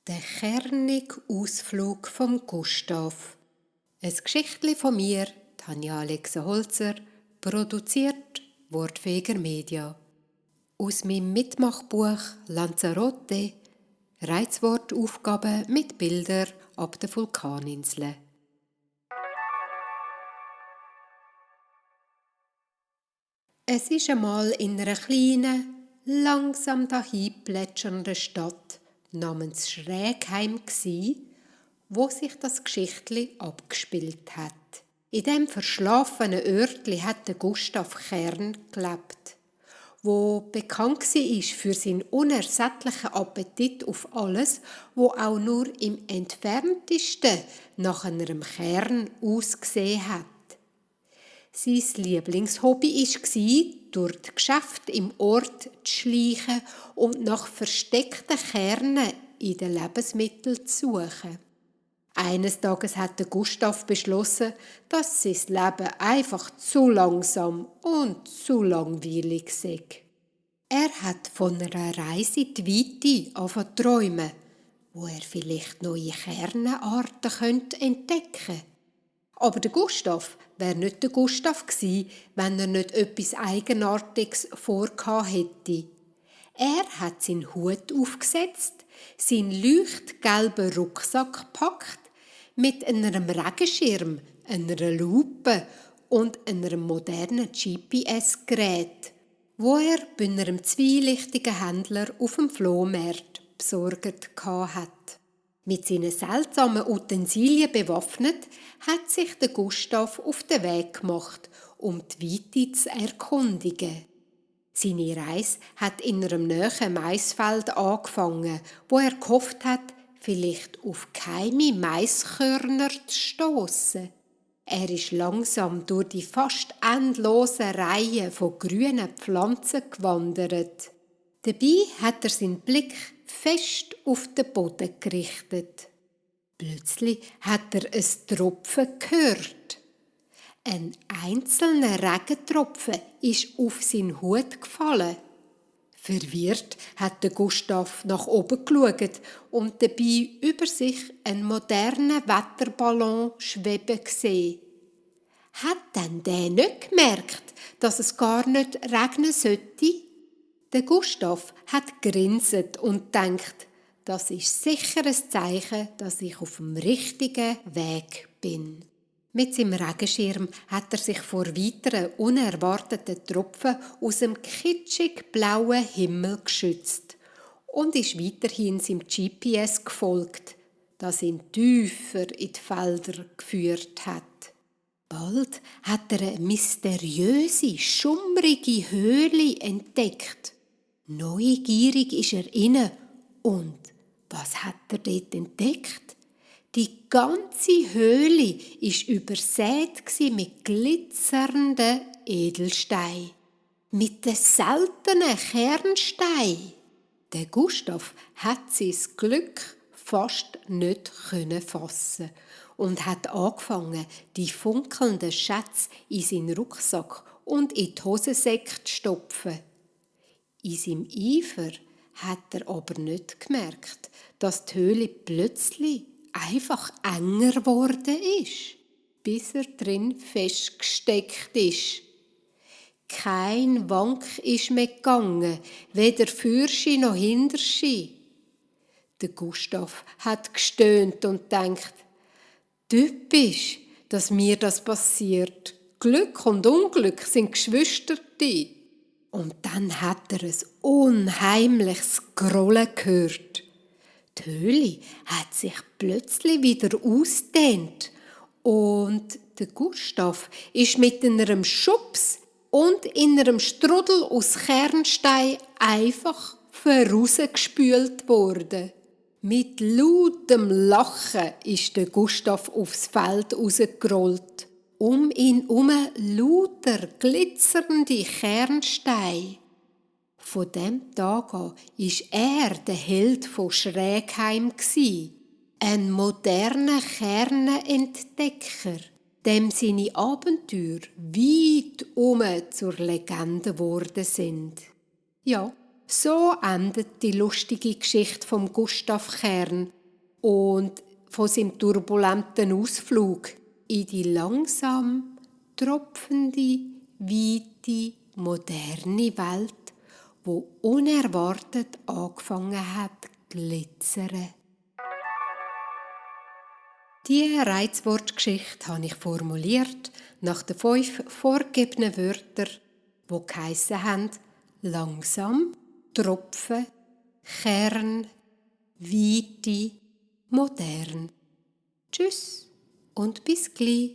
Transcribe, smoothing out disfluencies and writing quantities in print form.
Der kernige Ausflug vom Gustav. Ein Geschichtli von mir, Tanja Alexa Holzer, produziert Wortfeger Media. Aus meinem Mitmachbuch Lanzarote, Reizwortaufgaben mit Bildern ab der Vulkaninsel. Es ist einmal in einer kleinen, langsam dahin plätschernden Stadt namens Schrägheim wo sich das Geschichtli abgespielt hat. In dem verschlafenen Örtli hat der Gustav Kern gelebt, wo bekannt war für seinen unersättlichen Appetit auf alles, wo auch nur im entferntesten nach einem Kern ausgesehen hat. Sein Lieblingshobby war, durch die Geschäfte im Ort zu schleichen und nach versteckten Kernen in den Lebensmitteln zu suchen. Eines Tages hat der Gustav beschlossen, dass sein Leben einfach zu langsam und zu langweilig sei. Er hat von einer Reise in die Weite angefangen zu träumen, wo er vielleicht neue Kernenarten entdecken könnte. Aber der Gustav wäre nicht der Gustav gewesen, wenn er nicht etwas Eigenartiges vorgehabt hätte. Er hat seinen Hut aufgesetzt, seinen leuchtgelben Rucksack gepackt, mit einem Regenschirm, einer Lupe und einem modernen GPS-Gerät, wo er bei einem zwielichtigen Händler auf dem Flohmarkt besorgt hat. Mit seinen seltsamen Utensilien bewaffnet, hat sich der Gustav auf den Weg gemacht, um die Weite zu erkundigen. Seine Reise hat in einem nahen Maisfeld angefangen, wo er gehofft hat, vielleicht auf geheime Maiskörner zu stossen. Er ist langsam durch die fast endlose Reihe von grünen Pflanzen gewandert. Dabei hat er seinen Blick fest auf den Boden gerichtet. Plötzlich hat er ein Tropfen gehört. Ein einzelner Regentropfen ist auf seinen Hut gefallen. Verwirrt hat der Gustav nach oben geschaut und dabei über sich einen modernen Wetterballon schweben gesehen. Hat denn der nicht gemerkt, dass es gar nicht regnen sollte? Der Gustav hat grinset und denkt, das ist sicher ein Zeichen, dass ich auf dem richtigen Weg bin. Mit seinem Regenschirm hat er sich vor weiteren unerwarteten Tropfen aus dem kitschig blauen Himmel geschützt und ist weiterhin seinem GPS gefolgt, das ihn tiefer in die Felder geführt hat. Bald hat er eine mysteriöse, schummrige Höhle entdeckt. Neugierig ist er inne und was hat er dort entdeckt? Die ganze Höhle war übersät mit glitzernden Edelsteinen, mit den seltenen Kernsteinen. Der Gustav hat sein Glück fast nicht fassen und hat angefangen, die funkelnden Schätze in seinen Rucksack und in die Hosensäcke zu stopfen. In seinem Eifer hat er aber nicht gemerkt, dass die Höhle plötzlich einfach enger geworden ist, bis er drin festgesteckt ist. Kein Wank ist mehr gegangen, weder Fürschi noch Hinterschi. Der Gustav hat gestöhnt und denkt, typisch, dass mir das passiert. Glück und Unglück sind Geschwisterte. Und dann hat er ein unheimliches Grollen gehört. Die Höhle hat sich plötzlich wieder ausgedehnt und der Gustav ist mit einem Schubs und in einem Strudel aus Kernstein einfach vorausgespült worden. Mit lautem Lachen ist der Gustav aufs Feld rausgerollt. Um ihn herum lauter glitzernde Kernsteine. Von dem Tag an war er der Held von Schrägheim, ein moderner Kernenentdecker, dem seine Abenteuer weit zur Legende geworden sind. Ja, so endet die lustige Geschichte vom Gustav Kern, und von seinem turbulenten Ausflug in die langsam tropfende, weite, moderne Welt, wo unerwartet angefangen hat zu glitzern. Diese Reizwortgeschichte habe ich formuliert nach den 5 vorgegebenen Wörtern, die geheissen haben: langsam, Tropfen, Kern, Weite, modern. Tschüss und bis gleich.